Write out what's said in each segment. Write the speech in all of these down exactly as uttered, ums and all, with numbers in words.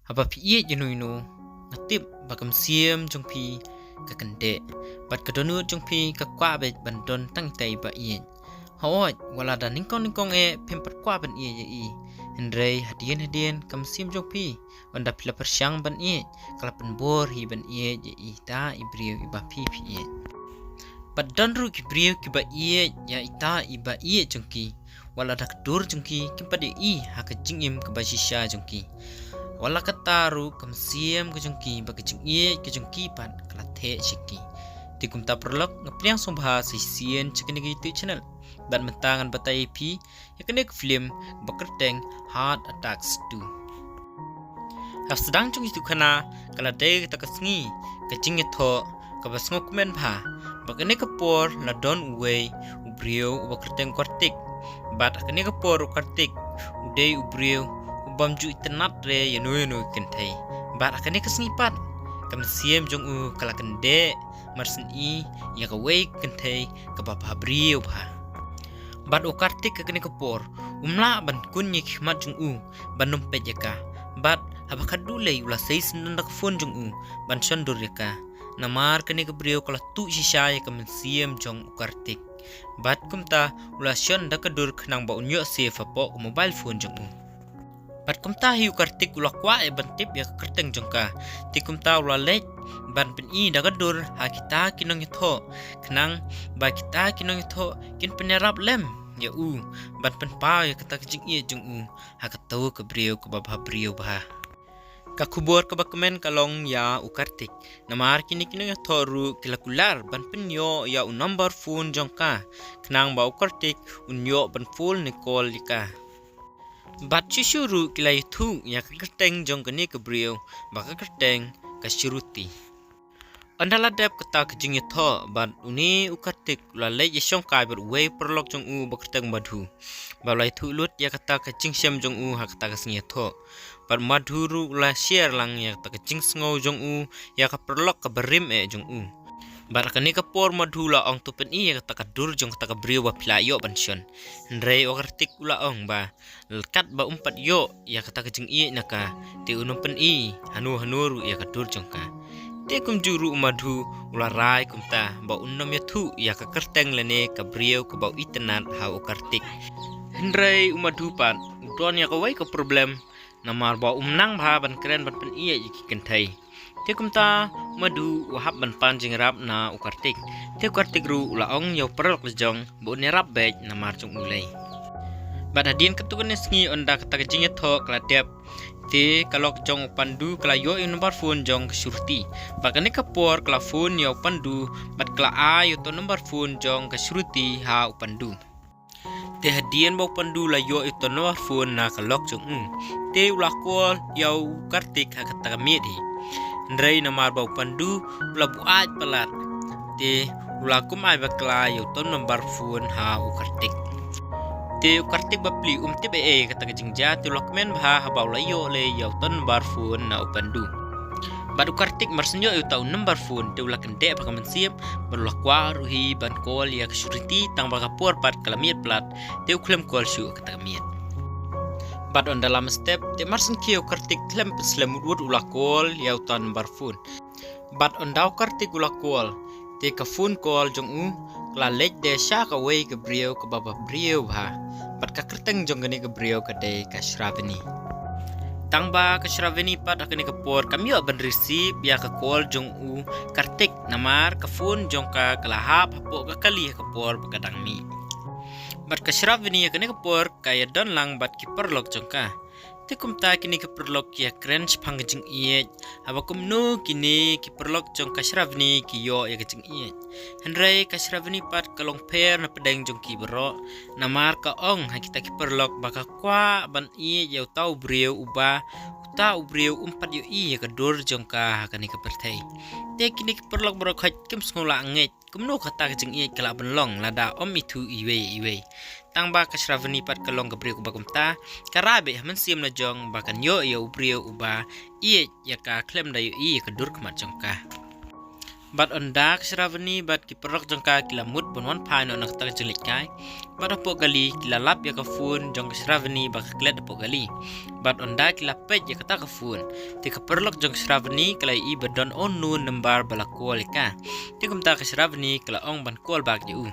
Haba phi ïeit ïa uno uno, nga tip ba ka mynsiem jong phi ka kyndeh, bad ka dohnud jong phi ka kwah beit ban don tang itai ba ïeit. Hooid, wat la da nyngkong nyngkong eh phim pat kwah ban ïeit ïa i, hynrei hadien hadien ka mynsiem jong phi, ynda phi la pyrshang ban ïeit, ka la pynbor hi ban ïeit ïa ita i briew iba phi phi ïeit. Bad don ruh ki briew kiba ïeit ïa ita iba ïeit jong ki, wat la da ka dur jong ki kim pat ïohi ha ka jingim kaba shisha jong ki. Wat la katta ruh ka mynsiem ka jong ki bad ka jingïeit ka jong ki pat ka la theh sha ki. Te kumta paralok, nga pdiang sngewbha sa shisien sha kane ka YouTube channel. Bad mynta ngan batai ïa phi ïa kane ka film ba kyrteng Heart Attacks two. Ha sdang jong ïa tu khana ka la dei kata ka sngi ka jingïathoh kaba sngewkmen bha. Ba kane ka por la don uwei u briew uba kyrteng Kartik. Bad kane ka por u Kartik u dei u briew u bym ju itynnad re ïa no ïa no kynthei. Bad kane ka sngi pat ka mynsiem jong u ka la kyndeh mar syn i ïa kawei kynthei kaba bhabriew bha. Bad u Kartik ha kane ka por um lah ban kun ïa ki khmat jong u ban ym peit ïa ka. Bad haba khatduh lei u la sei syndon da ka phone jong u ban shon dur ïa ka. Namar kane ka briew ka la tuh shisha ïa ka mynsiem jong u Kartik. Bad kumta u la shon da ka dur khnang ba un ïoh save hapoh ka mobile phone jong u. Bad kumta hi u Kartik u la kwah ïa ban tip ïa ka kyrteng jong ka. Te kumta u la leit ban pyni da ka dur ha kita ki nongïathoh, khnang ba kita ki nongïathoh kin pynïarap lem ïa u ban pynpaw ïa kata ka jingïeit jong u ha kato ka briew kaba bhabriew bha. Ka khubor kaba kmen ka long ïa u Kartik, namar kine ki nongïathoh ruh ki la kular ban pynïoh ïa u number phone jong ka, khnang ba u Kartik un ïoh ban phone ne call ïa ka. Bad shuh shuh ruh ki la ïathuh ïa ka kyrteng jong kane ka briew ba ka kyrteng ka Shruti. Ynda la dep kata ka jingïathoh bad une u Kartik u la leit ïashongkai bad uwei u paralok jong u ba kyrteng Madhu. Bad u la ïathuh lut ïa kata ka jingshem jong u ha kata ka sngi ïathoh. Bad Madhu ruh u la share lang ïa kata ka jingsngew jong u ïa ka paralok kaba rim eh jong u. Bad ha kane ka por Madhu u la ong, to pyni ïa kata ka dur jong kata ka briew ba phi la ïoh ban shon. Hynrei u Kartik u la ong ba katba um pat ïoh ïa kata ka jingïeit na ka, te un ym pyni hano hano ruh ïa ka dur jong ka. Te kumjuh ruh u Madhu u la rai kumta ba un ym ïathuh ïa ka kyrteng lane ka briew kaba u itynnad ha u Kartik. Hynrei u Madhu pat u don ïa kawei ka problem, namar ba um nang bha ban kren ban pynïeit ïa ki kynthei. Te kumta u Madhu u hap ban pan jingïarap na u Kartik. Te u Kartik ruh u la ong ïa u paralok la jong ba un ïarap beit namar jong u lei. Bad hadien katto katne sngi ynda kata ka jingïathoh ka la dep, te ka lok jong u Pandu ka la ïoh ïa u number phone jong ka Shruti. Bad kane ka por ka la phone ïa u Pandu bad ka la ai ïa uto u number phone jong ka Shruti ha u Pandu. Te hadien ba u Pandu la ïoh ïa uto u number phone na ka lok jong u, te u la call ïa u Kartik ha kata ka miet hi. Hynrei namar ba u Pandu u la buaid palat, te u la kum ai bakla ïa uto u number phone ha u Kartik. Te u Kartik bapli um tip ei ei kata ka jingjia, te u la kmen bha haba u la ïoh lei ïa uto u number phone na u Pandu. Bad u Kartik mar shu ïoh ïa uto u number phone te u la kyndeh bha ka mynsiem, bad u la kwah ruh hi ban call ïa ka Shruti, tang ba ka por pat ka la miet palat, te u khlem call shuh kata ka miet. Bad ynda la mynstep te mar shu khie u Kartik khlem pynslem wut wut u la call ïa uto u number phone. Bad ynda u Kartik u la call, te ka phone call jong u ka la leit de sha kawei ka briew kaba bhabriew bha. Bad ka kyrteng jong kane ka briew ka dei ka Shravani. Tang ba ka Shravani pat ha kane ka por kam ïoh ban receive ïa ka call jong u Kartik, namar ka phone jong ka ka la hap hapoh ka kali ha ka por ba ka dang mih. Bad ka Shravani ha kane ka por ka ïadon lang bad ki paralok jong ka. Te kumta kine ki paralok ki ïakren shaphang ka jingïeit, haba kumno kine ki paralok jong ka Shravani ki ïoh ïa ka jingïeit. Hynrei ka Shravani pat ka long pher na pdeng jong ki baroh, namar ka ong ha kita ki paralok ba ka kwah ban ïeit ïa uta u briew uba uta u briew um pat ïohi ïa ka dur jong ka ha kane ka pyrthei. Te kine ki paralok baroh khoit kim sngew lah ngeit kumno kata ka jingïeit ka lah ban long lada ym ithuh iwei ïa iwei. Tang ba ka Shravani pat ka long ka briew kaba kumta, ka rai beit ha mynsiem la jong ba kan ïoh ïa u briew uba ïeit ïa ka khlem da ïohi ïa ka dur khmat jong ka. Bad ynda ka Shravani bad ki paralok jong ka ki la mut ban wan phai noh na kata ka jingleit kai, bad hapoh kali ki la lap ïa ka phone jong ka Shravani ba ka klet hapoh kali. Bad ynda ki la peit ïa kata ka phone, te ka paralok jong ka Shravani ka la ïohi ba don unknown number ba la call ïa ka. Te kumta ka Shravani ka la ong ban call back ïa u.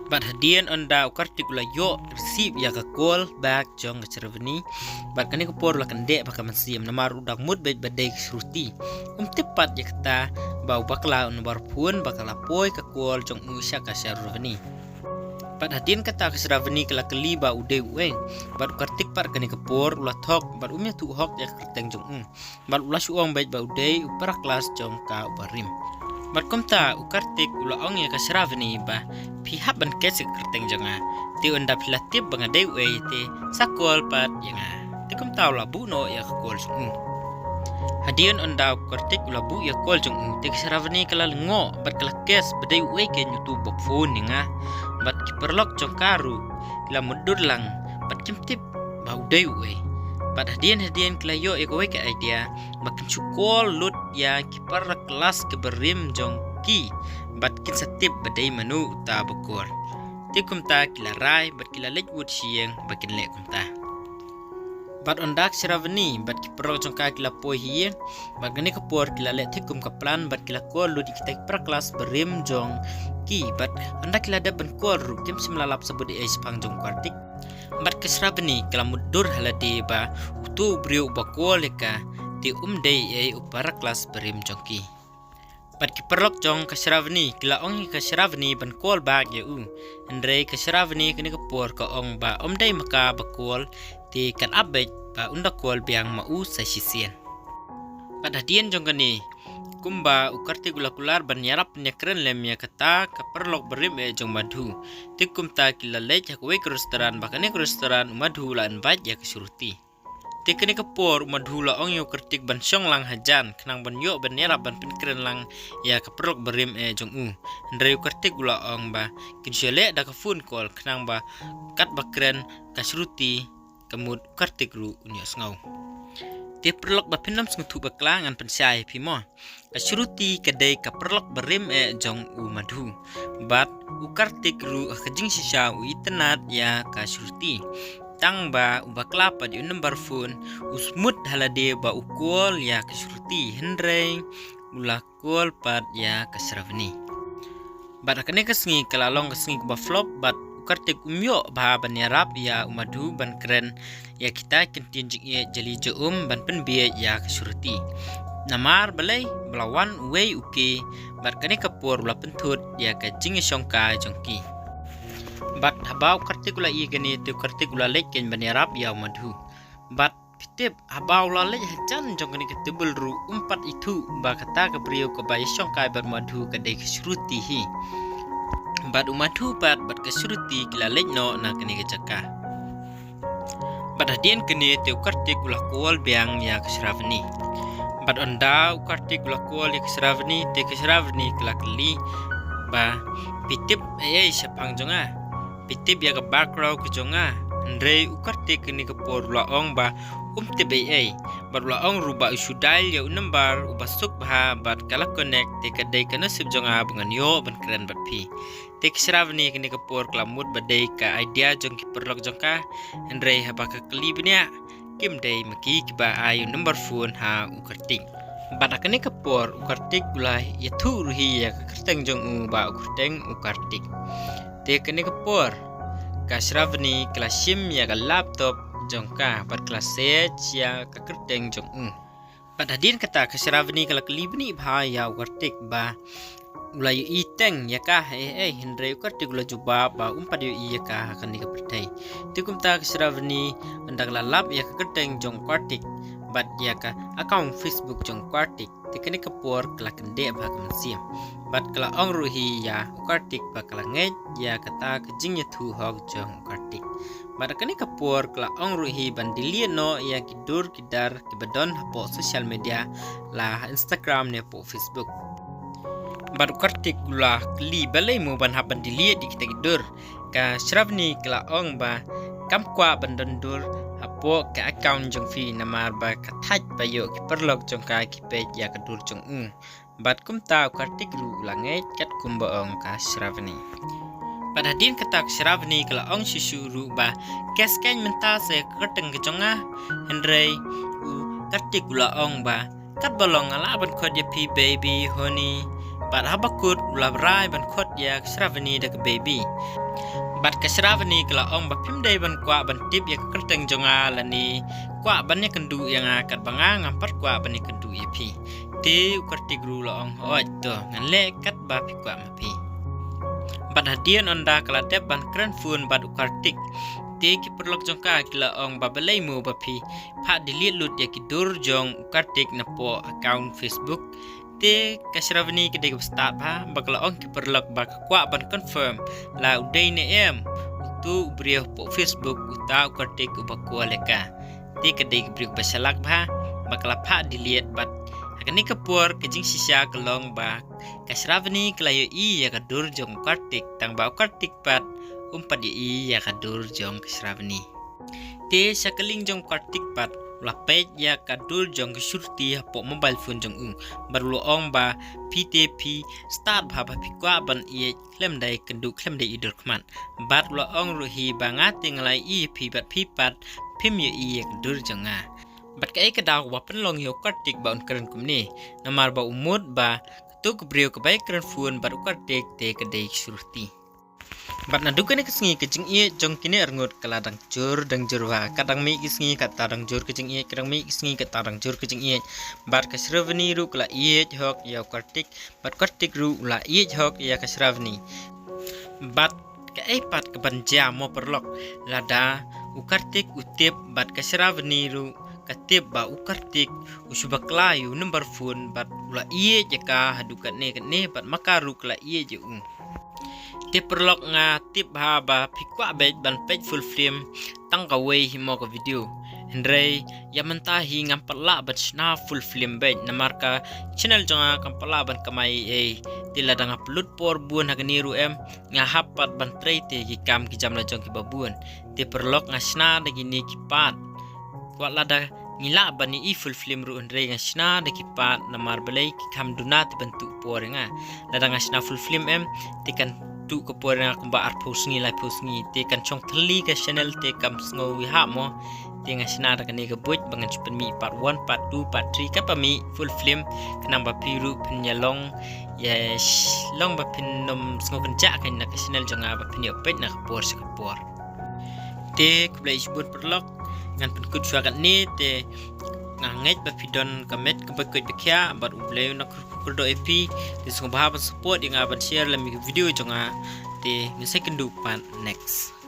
Bad hadien ynda u Kartik u la ïoh receive ïa ka call back jong ka Shravani, bad kane ka por u la kyndeh bha ka mynsiem namar u dang mut beit ba dei ka Shruti. Um tip pat ïa kata ba u bakla u number phone ba ka la poi ka call jong u sha ka Shravani. Bad hadien kata ka Shravani ka la kylli ba u dei uei. Bad u Kartik pat kane ka por u la thok bad um ïathuh hok ïa ka kyrteng jong u. Bad u la shu ong beit ba u dei u para klas jong ka uba rim. Bad kumta u Kartik u la ong ïa ka Shravani ba, phi hap ban khet ïa ka kyrteng jong nga. Te ynda phi la tip ba nga dei uei te sa call pat ïa nga. Te kumta u la buh noh ïa ka call jong u. Hadien ynda u Kartik u la buh ïa ka call jong u, te ka Shravani ka la lyngngoh bad ka la guess ba dei uei keiñ utu ba phone ïa nga. Bad ki paralok jong ka ruh ki la mutdur lang bad kim tip ba u dei uei. Bad hadien hadien ki la ïoh ïa kawei ka idea ba kin shu call lut ïa ki para klas kiba rim jong ki bad kin sa tip ba dei mano uta ba call. Te kumta ki la rai bad ki la leit wut sha ïing ba kin leh kumta. Bad ynda ka Shravani bad ki paralok jong ka ki la poi ha ïing, bad kane ka por ki la leh thik kum ka plan bad ki la call lut ïa kita ki para klas ba rim jong ki. Bad ynda ki la dep ban call ruh kim shym la lap sabut ei ei shaphang jong u Kartik. Bad ka Shravani ka la mutdur ha lade ba utu u briew uba call ïa ka te um dei ei ei u para klas ba rim jong ki. Bad ki paralok jong ka Shravani ki la ong ïa ka Shravani ban call back ïa u. Hynrei ka Shravani kane ka por ka ong ba um dei ma ka ba call, te kan ap beit ba un da call biang ma u sa shisien. Bad hadien jong kane, kumba u Kartik u la kular ban ïarap ban ïakren lem ïa kata ka paralok ba rim eh jong u Madhu, te kumta ki la leit ha kawei ka restaurant, ba kane ka restaurant u Madhu u la invite ïa ka Shruti. Te kane ka por u Madhu u la ong ïa u Kartik ban shong lang hajan khnang ban ïoh ban ïarap ban pynkren lang ïa ka paralok ba rim eh jong u. Hynrei u Kartik u la ong ba kin shu leh da ka phone call khnang ba katba kren ka Shruti, ka mut u Kartik ruh un ïohsngew. Te paralok ba phin ym sngewthuh bakla, ngan pynshai ïa phi mo. Ka Shruti ka dei ka paralok ba rim eh jong u Madhu. Bad u Kartik ruh ha ka jingshisha u itynnad ïa ka Shruti. Tang ba u bakla pat ïa u number phone, u sngewmut ha lade ba u call ïa ka Shruti, hynrei u la call pat ïa ka Shravani. Bad ha kane ka sngi ka la long ka sngi kaba flop, bad u Kartik um ïoh bha ban ïarap ïa u Madhu ban kren ïa kita ki ktien jingïeit jali ja um ban pynbieit ïa ka Shruti. Namar balei, ba la wan uwei u K, bad kane ka por u la pynthut ïa ka jingïashongkai jong ki. Bad haba u Kartik u la ïohi kane, te u Kartik u la leit keiñ ban ïarap ïa u Madhu. Bad phi tip, haba u la leit hajan jong kane ka table ruh, um pat ithuh ba kata ka briew kaba ïashongkai bad u Madhu ka dei ka Shruti hi. Bad u Madhu pat bad ka Shruti ki la leit noh na kane ka jaka. Bad hadien kane te u Kartik u la call biang ïa ka Shravani. Bad ynda u Kartik u la call ïa ka Shravani, te ka Shravani ka la kylli ba, phi tip ei ei shaphang jong nga? Phi tip ïa ka background ka jong nga? Hynrei u Kartik kane ka por u la ong ba um tip ei ei. Bad u la ong ruh ba u shu dial ïa u number uba suk bha bad ka la connect, te ka dei ka nasib jong nga ba ngan ïoh ban kren bad phi. Te ka Shravani kane ka por ka la mut ba dei ka idea jong ki paralok jong ka, hynrei haba ka kylli bniah, kim dei ma ki kiba ai u number phone ha u Kartik. Bad ha kane ka por u Kartik u la ïathuh ruh hi ïa ka kyrteng jong u ba u kyrteng u Kartik. Te kane ka por ka Shravani ka la shim ïa ka laptop jong ka bad ka la search ïa ka kyrteng jong u. Bad hadien kata ka Shravani ka la kylli bniah bha ïa u Kartik ba u la ïohi teng ïa ka ei ei, hynrei u Kartik u la jubab ba um pat ïohi ïa ka ha kane ka pyrthei. Te kumta ka Shravani ynda ka la lap ïa ka kyrteng jong u Kartik bad ïa ka account Facebook jong u Kartik, te kane ka por ka la kyndeh bha ka mynsiem. Bad ka la ong ruh hi ïa u Kartik ba ka la ngeit ïa kata ka jingïathuh hok jong u Kartik. Bad ha kane ka por ka la ong ruh hi ban delete noh ïa ki dur ki dar kiba don hapoh social media, la ha Instagram ne hapoh Facebook. Bad u Kartik u la kylli balei mo ban hap ban delete ïa kita ki dur. Ka Shravani ka la ong ba kam kwah ban don dur hapoh ka account jong phi namar ba ka thait ba ïoh ki paralok jong ka ki peit ïa ka dur jong u. Bad kumta u Kartik ruh u la ngeit katkum ba ong ka Shravani. Bad hadien kata ka Shravani ka la ong shuh shuh ruh ba, ka skhem mynta sa ka kyrteng ka jong nga, hynrei u Kartik u la ong ba, katba long nga lah ban khot ïa phi baby, honey. Bad haba kut u la rai ban khot ïa ka Shravani da ka baby. Bad ka Shravani ka la ong ba phim dei ban kwah ban tip ïa ka kyrteng jong nga lane kwah ban ïakynduh ïa nga katba nga ngam pat kwah ban ïakynduh ïa phi. Te u Kartik ruh u la ong, hooid to, ngan leh katba phi kwah ma phi. Bad hadien ynda ka la dep ban kren phone bad u Kartik, te ki paralok jong ka ki la ong ba balei mo ba phi phah delete lut ïa ki dur jong u Kartik napoh account Facebook. Te ka Shravani ka dei kaba stad bha, ba ka la ong ki paralok ba ka kwah ban confirm la u dei ne em uto u briew hapoh Facebook, uta u Kartik uba kwah leh ka. Te ka dei ka briew kaba shalak bha, ba ka la phah delete bad ha kane ka por ka jingshisha ka long ba ka Shravani ka la ïohi ïa ka dur jong u Kartik, tang ba u Kartik pat um pat ïohi ïa ka dur jong ka Shravani. Te sha ka liang jong u Kartik pat u la peit ïa ka dur jong ka Shruti hapoh mobile phone jong u. Bad u la ong ba phi te phi stad bha ba phi kwah ban ïeit khlem da ïakynduh khlem da ïohi dur khmat. Bad u la ong ruh hi ba nga te nga la ïohi ïa phi bad phi pat phim ïohi ïa ka dur jong nga. Bad kaei ka daw ba pynlong ïa u Kartik ba un kren kumne. Namar ba u mut ba kato ka briew kaba ïakren phone bad u Kartik te ka dei ka Shruti. Bad naduh kane ka sngi ka jingïeit jong kine arngut ka la dang jur dang jur bha, ka dang mih ka sngi kata dang jur ka jingïeit, ka dang mih ka sngi kata dang jur ka jingïeit. Bad ka Shravani ruh ka la ïeit hok ïa u Kartik, bad Kartik ruh u la ïeit hok ïa ka Shravani. Bad kaei pat kaban jia mo paralok, lada u Kartik u tip bad ka Shravani ruh ka tip ba u Kartik u shu bakla ïa u number phone bad u la ïeit ïa ka haduh katne katne bad ma ka ruh ka la ïeit ïa u. Te paralok nga tip bha ba phi kwah beit ban peit full film tang kawei hi mo ka video. Hynrei ïa mynta hi ngam pat lah ban shna full film beit namar ka channel jong nga kam pat lah ban kamai ei ei. Te lada nga pynlut por bun ha kane ruh em, nga hap pat ban trei te ki kam ki jam la jong kiba bun. Te paralok nga shna da kine ki part. Kwah lada ngi lah ban ïohi full film ruh hynrei nga shna da ki part namar balei ki kham duna te ban tuh por ïa nga. Lada nga shna full film em, te kan tuh ka por ïa nga kumba arphew sngi laiphew sngi, te kan shong thylli ka channel te kam sngew ïahap mo. Te nga shna da kane ka buit ba ngan shu pynmih part one, part two, part three, katba mih full film, khnang ba phi ruh phin ïa long, ïa sh-, long ba phin nym sngew kynjah kein na ka channel jong nga ba phin ïoh peit na ka por sha ka por. Te khublei shibun paralok, ngan pynkut shuwa katne te nga ngeit ba phi don ka met kaba koit ba khiah bad U Blei un kyrkhu kyrdoh ïa phi. Te sngewbha ban support ïa nga ban share lem ïa ka video jong nga. Te ngin sa ïakynduh pat next.